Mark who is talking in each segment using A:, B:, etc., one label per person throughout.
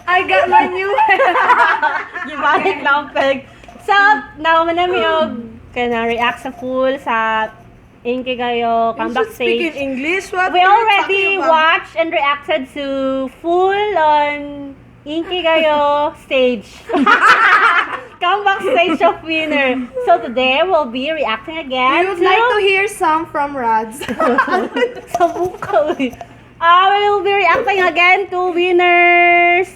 A: I got my new
B: Gibalik lang peg. So, now man nami og kana react sa full sa Inkigayo
A: You
B: comeback
A: should speak in
B: stage.
A: English. What
B: We
A: are you
B: already
A: talking about?
B: watched and reacted to full on Inkigayo stage. Comeback stage of Winner. So today we'll be reacting again
A: We would like to hear some from Rads.
B: Sa buka, uy. Ah, we will be reacting again to Winners.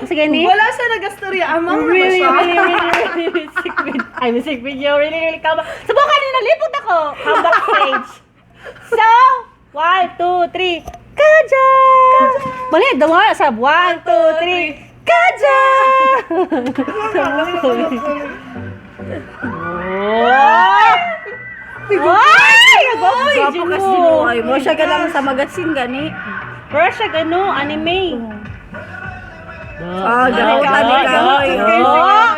B: Sige ni?
A: Wala siya nagastorya. Amang na ba
B: Really,
A: siya?
B: Really, really, really music video. Ay, music video. Really, really comeback. Subukan nila, nalipot ako. Comeback stage. So, one, two, three. Kaja! Mali, dunga sa one, two, three. Kaja! Oh! Ay! Gwapo
C: Gwapo kasi no. Ay, mo siya galang sa magasin gani.
B: Pero siya gano, anime.
C: Ah, gahutan ni Kahoy.
B: Oh!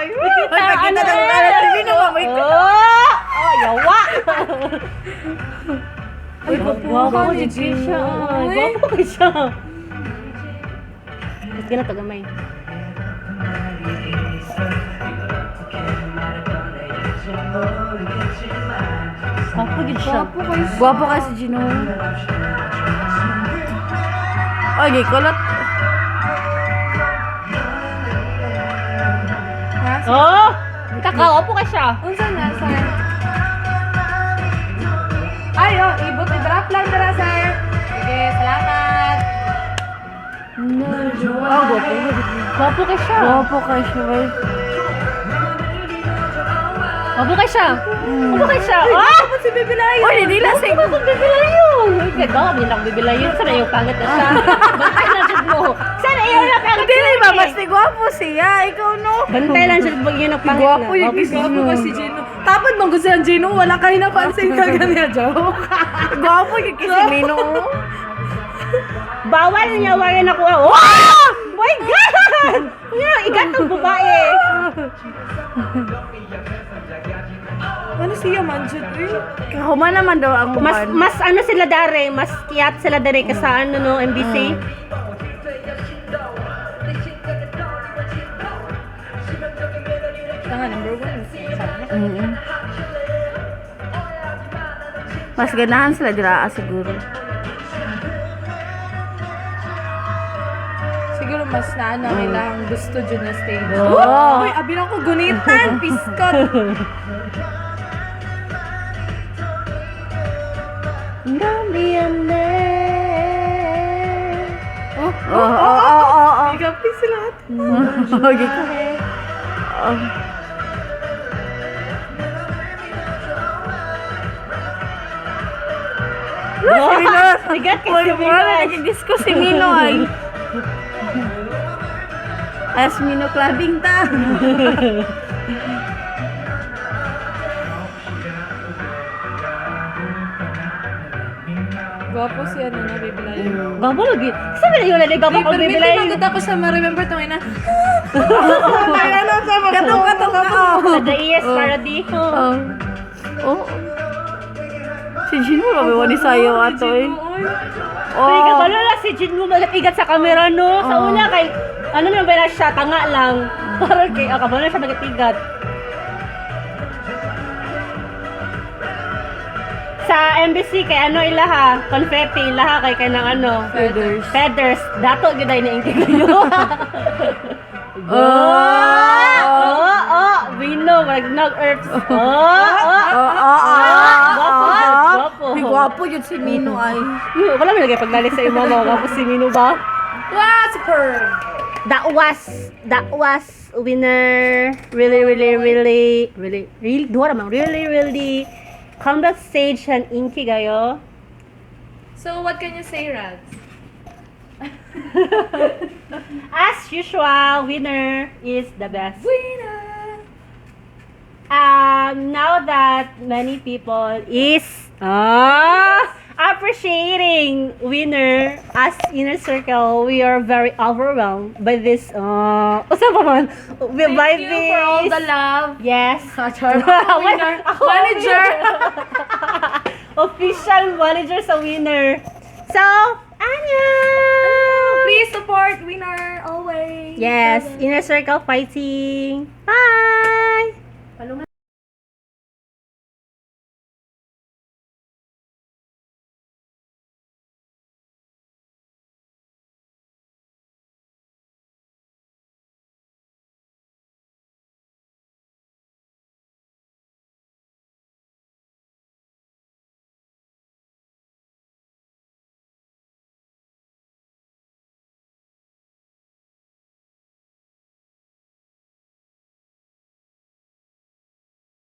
C: Ay, pakita ng kalat si Mino. May
B: Oh! Oh, yawa!
A: Ay,
B: Gwapo
A: ni
B: jud siya.
A: Jino.
B: Gwapo kay siya. Mas ganito gamay. Gwapo gid siya.
A: Gwapo kayo siya.
C: Gwapo kasi Gino. Ay, gikulot.
A: Ha?
B: Oh! Kakaw, gwapo kay siya.
A: Unsa na, sir? Ay, oh, ibot, i-drop lang dara, sir. Sige, salamat.
C: Oh, gwapo.
B: Gwapo kay siya.
C: Gwapo kay siya, bay.
B: Gwapo kay siya. Gwapo kay siya. Ah!
A: Gwapo si Bebe Layo.
C: Uy, hindi lang
B: Gwapo kong bibilayon. Uy, ganda, hindi lang bibilayon. Sana yung pangit na siya. Bantay lang siya mo. Sana iyo na pangit.
C: Hindi ba, mas ni gwapo siya. Ikaw, no?
B: Bantay lang siya pag yun ang pangit na.
C: Gwapo yung
B: Gwapo.
A: Gwapo ka si Gino. Tapos mong gusto ang Gino, wala kayo napansin ka ganyan, joke.
C: Gwapo yung kasi Mino.
B: Bawal niya wayan ako. Oh! My God! Kuya, igat ang babae.
A: Ano siya man, Jud? Eh?
C: Kahuma naman daw ang
B: Mas
C: uban.
B: mas ano sila dare, mas kiyat sila dare kasi ano no, MBC.
A: Tanga, number one.
C: Mas ganahan sila dira siguro.
A: Siguro mas na ano nila ang gusto dyan na stage.
C: Oh.
A: Uy, abi lang ko gunitan, piskot.
B: Don't be a man.
C: Oh.
A: Igapi sila.
C: Okay. Oh. Si Mino.
B: Igat kay
C: Wala
B: si Mino.
C: wala naging-disco si Mino ay. As Mino clubbing ta.
A: Gwapo si ano na, Bebe Layo.
B: Gwapo lagi. Sabi na yun, lagi gwapo
A: Di,
B: kang
A: pero
B: bibilayon.
A: minsan tapos sa ma-remember tong ina.
C: Katong katong ka.
B: Sa The ES Paradiso.
C: Oh. Oh. Si Gino rabi wani sayo ato eh.
B: Oh.
C: Oh.
B: Kabalo lang si Jin mo igat sa camera no. Sa una kay ano na ba na siya tanga lang. Parang kay kabalo na siya magatigat. Sa MBC kay ano ilaha, confetti ilaha kay kanang ano,
C: Feathers.
B: Feathers. Dato gyud ay naingki kayo.
C: Oh.
B: Oh, Vino, nag earth. Oh.
C: Oh.
B: Gwapo, gwapo.
C: May gwapo yun si Mino ay.
B: Wala mo lagi paglalis sa imo, mga gwapo si Mino ba?
A: Wow, superb!
B: That was Winner. Really, really, really, really, really, duha ramang really, really comeback stage and Inkigayo.
A: So, what can you say, Rads?
B: As usual, Winner is the best.
A: Winner!
B: Now that many people is appreciating Winner as Inner Circle, we are very overwhelmed by this. Usa pa man?
A: Thank
B: by
A: you for all the love.
B: Yes.
A: Winner.
B: Ako,
A: Manager.
B: Official manager sa Winner. So, Anya!
A: Please support Winner always.
B: Yes, Inner Circle fighting. Bye!